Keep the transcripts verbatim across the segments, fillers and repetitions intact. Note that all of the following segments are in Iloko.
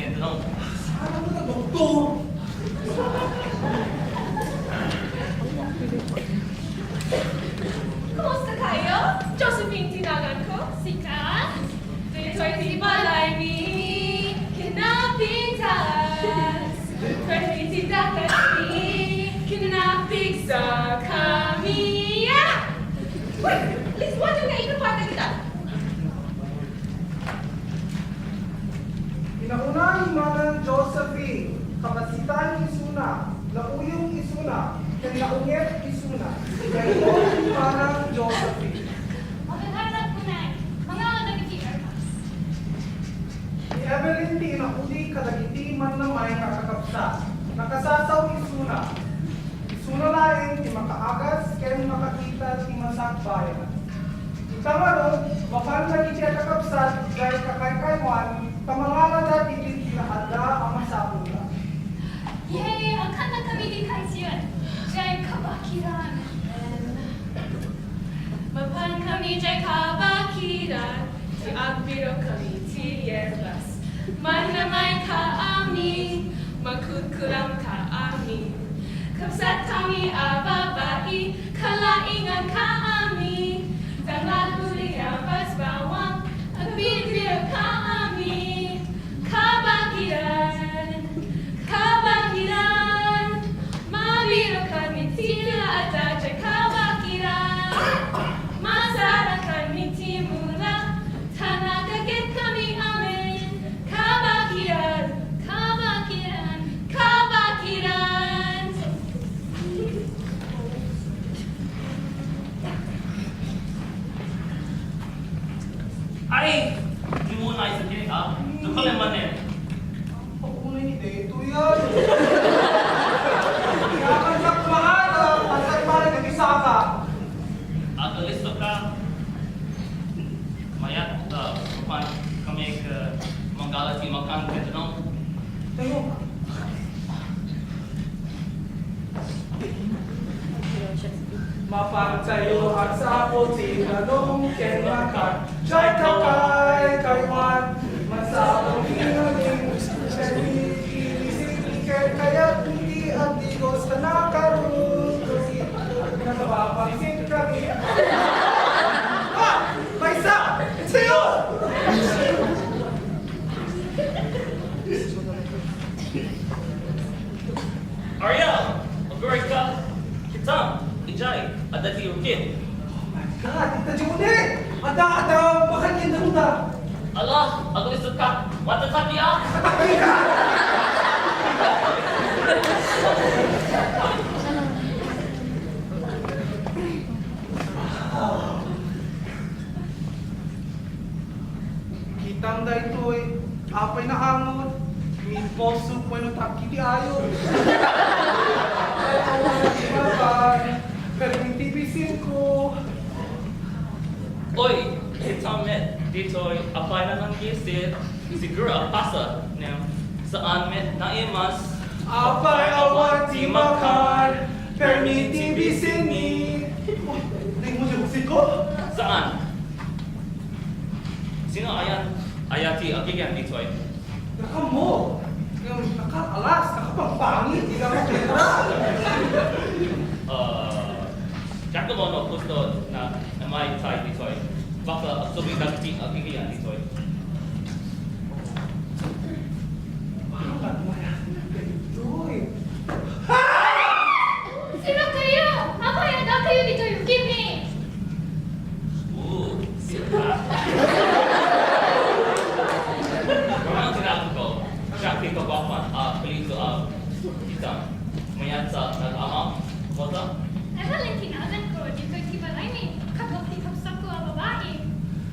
Saan ako na doktor? Kumusta kayo? Josephine ti naganko. Sika? Ditoy ti balaymi, kinapintas. Pwede ti dakesmi, kinapigsa kami. Ah! Wait! Liz, water na ikaw para kita. Kinauna ni Manang Josephine, kabasitan isuna, nauyong isuna, ken naunget isuna. Kayto ni Manang Josephine. Maganharap ko, Nay. Mangawat dagiti erbas. Ni Evelyn ti inaudi kadagiti mannamay nga kakabsat. Nakasasaw isuna. Isuna laeng ti makaagas ken makakita ti masakbayan. Ita ngarud, mapan dagiti a kakabsat idiay kakaykaywan, ta mangarada ti pinaadda a masapulda. Yay! Agkanta kami ti kansion. Jay kabakiran. Mapan kami jay kabakiran, ti agbiro kami ti yerbas. Mannamay ka amin, makudkuram ka amin. Kabsat kami a babai, kalaingan ka amin. Tanggal huli a basbawang, agbibiro ka amin. Kabakiran, kabakiran, mabiro kami ti adda jay kabakiran. Masarang kami ti mura, ta nagaget kami amin. Kabakiran, kabakiran, kabakiran. Ay! Di mo na isang kinig, ha? Ito pala yung manen. Ang pagunay ni Beto yan. Kaya kang sakmahan, ah, ang sakmahan, nag-isa ka. Agalis ka. Mayat, ah, man, kami ka manggala ti makan, no? Tayo. Mapan tayo agsapul ti danum ken makan. Jay kakaykaywan, mansapul ti ngamin, ken iti bisin ken kayat iti agdigos a nakarun. Nagpapansin kami. Ah! Maysa! Sa'yo! Ariel, agurayka ka. Kitam, idiay, adda ti ukit. Oh my God, ita June! Adda, adda, bakit yung damuda? Ala, agurayka. What the fuck, ya? Kitam daytoy, apay naangot, mimpolsok wenno takki ti ayo. Permi ti bisinko. Oy, kitam met, ditoy, apay na nang gisir, siguro apasa, nem, saan met naimas. Apay awan ti makan, permi ti bisinmi. Oy, di mo yung siko? Saan? Sino ayan? Aya ti agigian ditoy. Nakamo! Nakaalas, nakapangpangit, di ka makita. Uh, Giacomo no gusto na, na may tie ditoy. Baka asubing dagiti agigian ditoy. Bakit mo yan? Ditoy. Sino kayo? Ako yung dakayo ditoy, Jimmy! Ooh, sila. Ang tinago ko, siya kay Pagwakman, ah, palito, ah, kita. Mayat sa nag-ama, kota? Ay, wala yung tinagan ko. Di ko yung kibalay ni. Kabok di kapsap ko ang babae.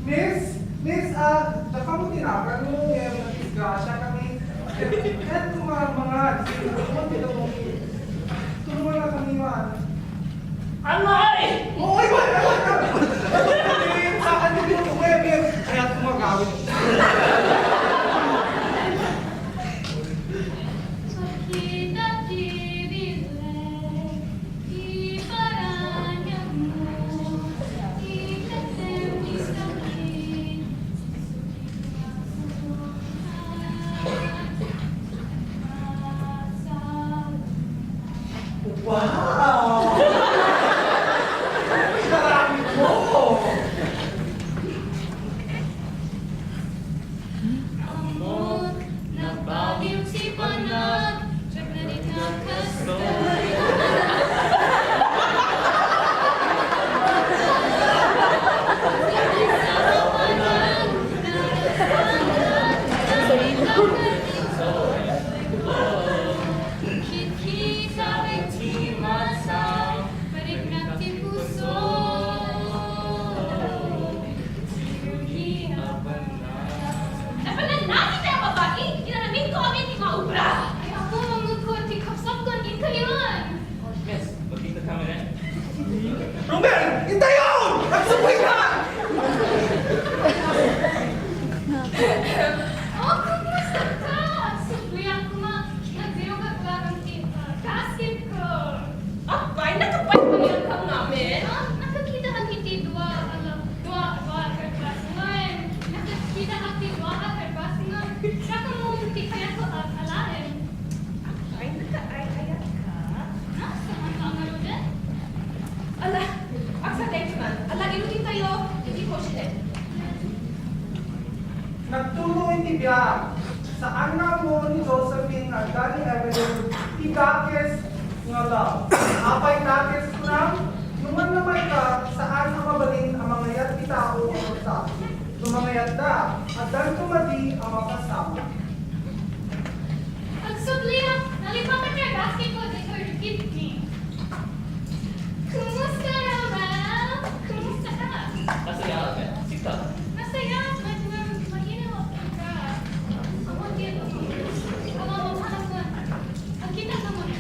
Miss, miss, ah, baka mo tinagan mo, may disgrasya kami. Kahit kung mga, mga, tulungan na kami man. Anay! Oo, ay, wala, wala. Sa akin din yung web, yung kaya tumagawin. Pagkita ti bilay, iparanyag mo, ikatem ti sakit. Kitkita iti mata, mariknak ti puso. Napananasi tayo, babae! Inaramid ko amin ti maubra! Ay, ako, mangukot ti kapsapton in kaliwan! Miss, magkita kami rin. Romel! Intayon! Agsubli ka! Oh, kumusta ka? Agsubli ako nga. Nagdirok ka lang ti, ah, basket ko. Apay, nakapaybay ka ngamin? Ah, nakakita ka iti dua, ala, dua, dua a karbasngan. Nakakita ka ti dua a karbasngan. Saka mo ti kaya ko, ah, alaen. Ay, nakaay-ayat ka? Ha? Saan ka ngaruden? Ala, agsatengkiman. Ala, inutin tayo. Hindi ko sinet. Nagtuloy ti biag. Saan nga ammo ni Josephine nga adda ni Evelyn ti dakes nga love. Apay dakes kunam? No mannamay ka, saan a mabalin a mangayat ti tao a kurta. No mangayatda, addanto madi a mapasama. Agsubli, nalipatan ti basketball ditoy kidney. Kumusta, Romel? Kumusta ka? Masaya, Romel. Sika? Masaya, medyo mainit ang pagka. Ako, di ako. Ako, maghanap na. Ang kita naman.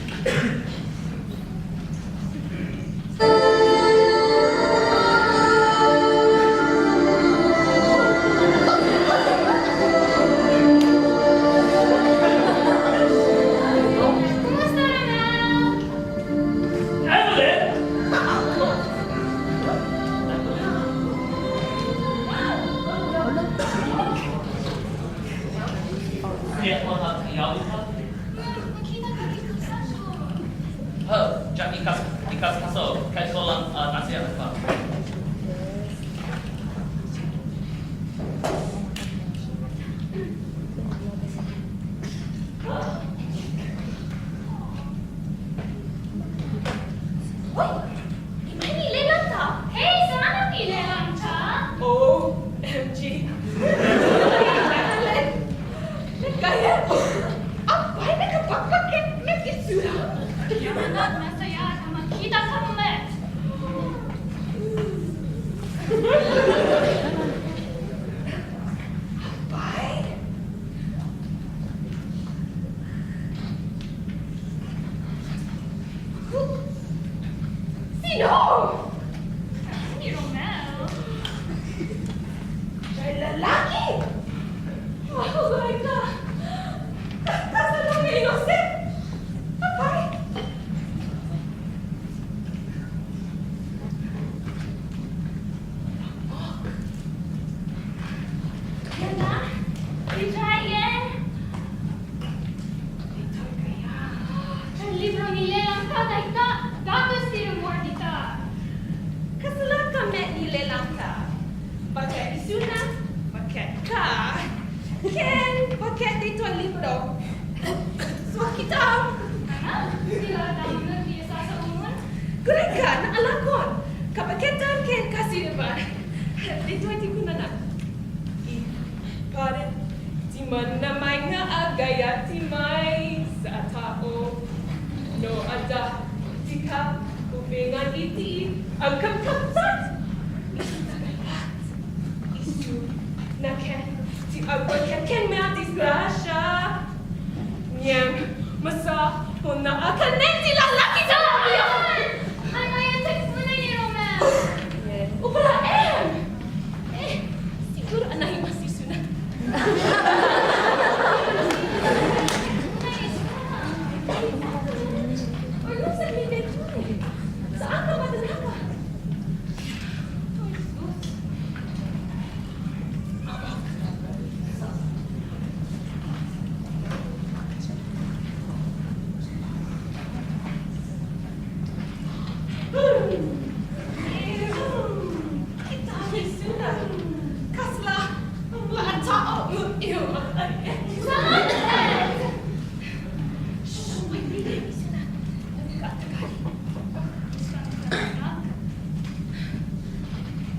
Kumusta, Romel? Evelyn! Kaya ko na, kaya ko na. Makita ka dito sa show. Oh, diyan, ikas-, ikaskaso, kahit ko lang, ah, nasiya pa. Uy! Di ba inilelang ta? Hey, saan ang ilelang ta? O M G. Kaya, apay, nakapagpakit na isura. Kaya nga, masaya na makita ka ulit. Apay? Sino? Ni Romel. Siya lalaki! Mahuway ka! Kasano nga inosent? Apay! Yan na. Enjoy yan. Itoy kaya. Ang libro ni Lelang Tatay ka. Datos ti rumor dita. Kasla ka met ni Lelang ta. Baket isuna, baket ka. Ken, baket dito a libro. So, kita. Ano? Sila tayo nagbiasa sa umon? Kureka, naalakon. Kabaketan ken kasiriban. Dito ti kunana. Iparet ti mannamay nga agayat ti maysa a tao. No adda ti kakupengan iti agkapkapsat, iti tagayat, isu naken ti agbaket ken madisgrasia. Ngem masapulna a kanen ti lalaki dayta. Ano yung text mo na ni Romel? Upala, em! Eh, siguro anay masisuna. Ano sa minute mo eh? Saan ka madala ka? Ay, sus. Kasla, ang laan tao, iyo, ay, ay. Shh, may bibig, isa na. Nagkatagal.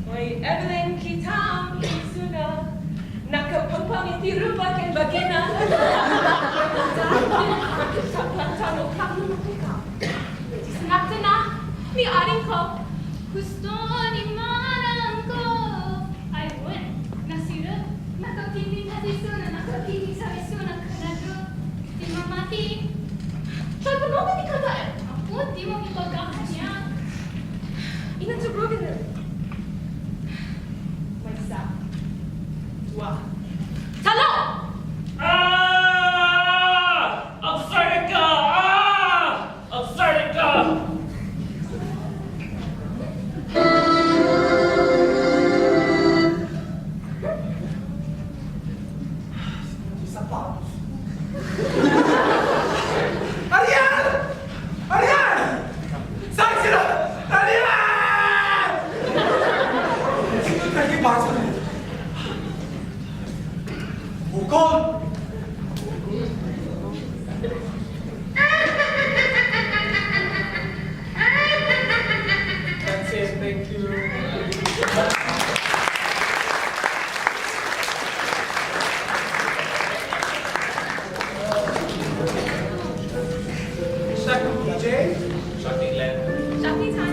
Hoy, Evelyn, kitam, isuna. Nakapangpangit Ti ruba ken bagina. Kaplantano, kaplantano, kaplantano. Ti sinakto na, ni aring ko. Gusto ni manang ko. Ay, wen, nasirek. Nakakini na diso na nakakini sa iso na kanado. Ti mamati. Talpon mo ka ti kadaet. Apo, di mo ipagkakanya. Inang Joe Rogan. Maysa. Dua. Talo! Ah! Agsarita! Ah! Agsarita! Sapatos. Ariel! Ariel! Saan sila? Ariel! Sino tayo, Basil? Bukol! That's it, thank you. Is that from P J?